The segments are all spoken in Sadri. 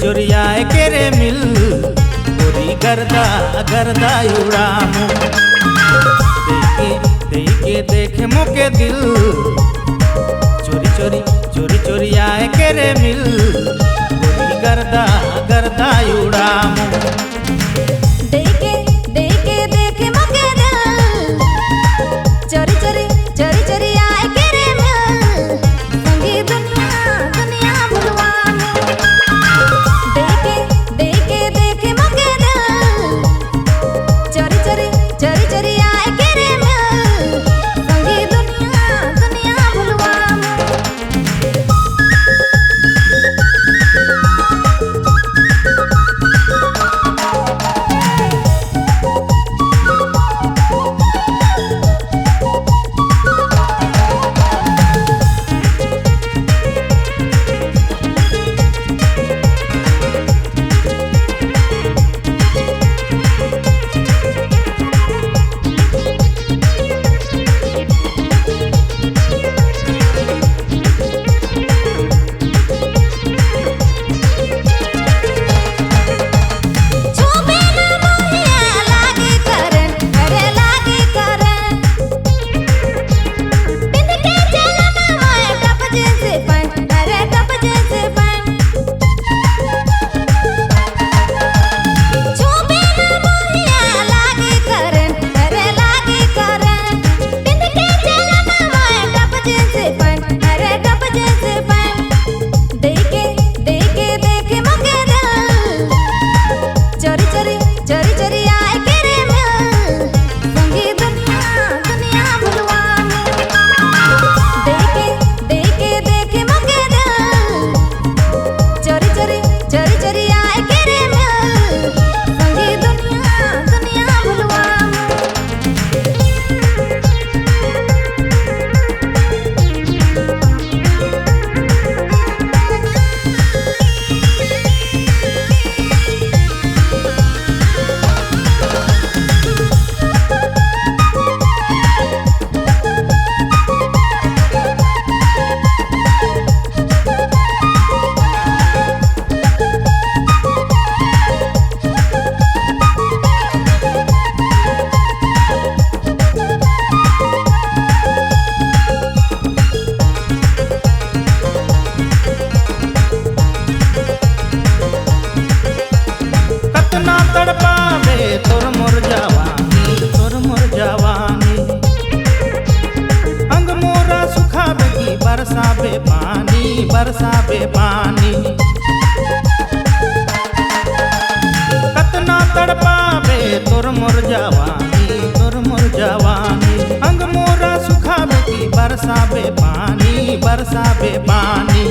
चोरी आए के रे मिल गोरी गर्दा गर्दा उड़ामू। देखे देखे देखे मोके दिल चोरी चोरी चोरी चोरी आए के रे मिल गोरी गर्दा गर्दा उड़ामू। देखे देखे देखे मोके दिल चोरी चोरी चोरी चोरी आए के रे मिल संगी दुनिया दुनिया भुलवामू। देखे देखे देखे मोके दिल चोरी चोरी चोरी चोरी आए के रे मिल संगी दुनिया दुनिया भुलवामू। छूबे ना मोहिया लागे करन अरे लागे करन बिंद के चलना मोए टप जैसे पैंट अरे टप जैसे पैंट। छूबे ना मोहिया लागे करन अरे लागे करन बिंद के चलना मोए टप जैसे पैंट अरे टप जैसे पैंट। देखे देखे देखे मोके दिल चोरी चोरी चोरी चोरी आए के रे मिल संगी दुनिया दुनिया भुलवामू। देखे देखे देखे मोके दिल चोरी चोरी चोरी चोरी आए के रे मिल संगी दुनिया दुनिया भुलवामू। कतना तड़पावे तोर मोर जवानी तोर मोर जवानी अंग मोरा सुखावे की बरसावे पानी बरसावे पानी। कतना तड़पावे तोर मोर जवानी तोर मोर जवानी अंग मोरा सुखावे की बरसावे पानी बरसावे पानी।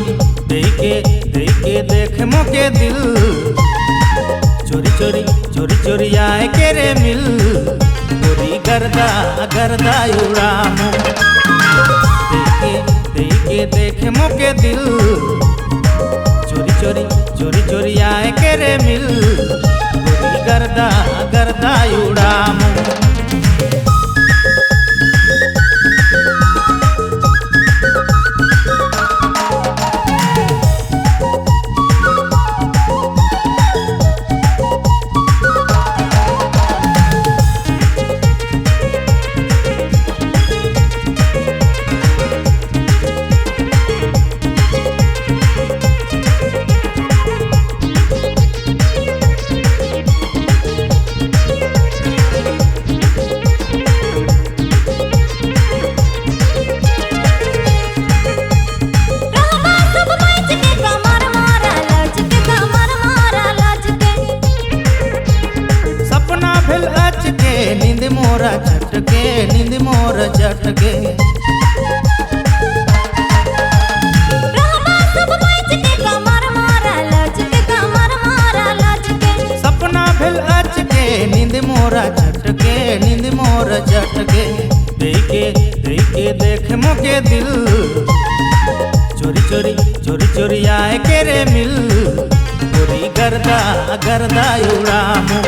देखे देखे देख मोके दिल चोरी चोरी चोरी चोरी आए के रे मिल गोरी गर्दा गर्दा उड़ामू। देखे देखे देखे मोके दिल चोरी चोरी चोरी चोरी आए के रे मिल गोरी गर्दा गर्दा उड़ामू। रहबा सब बच के कमर मारा लच के कमर मारा लच के सपना भेल अच के नींद मोरा झटके नींद मोरा झटके। रहबा सब बच के कमर मारा लच के कमर मारा लच के सपना भेल अच के नींद मोरा झटके नींद मोरा झटके। देखे देखे देख मोके दिल चोरी चोरी चोरी चोरी आए के रे मिल गोरी गर्दा गर्दा उड़ामू।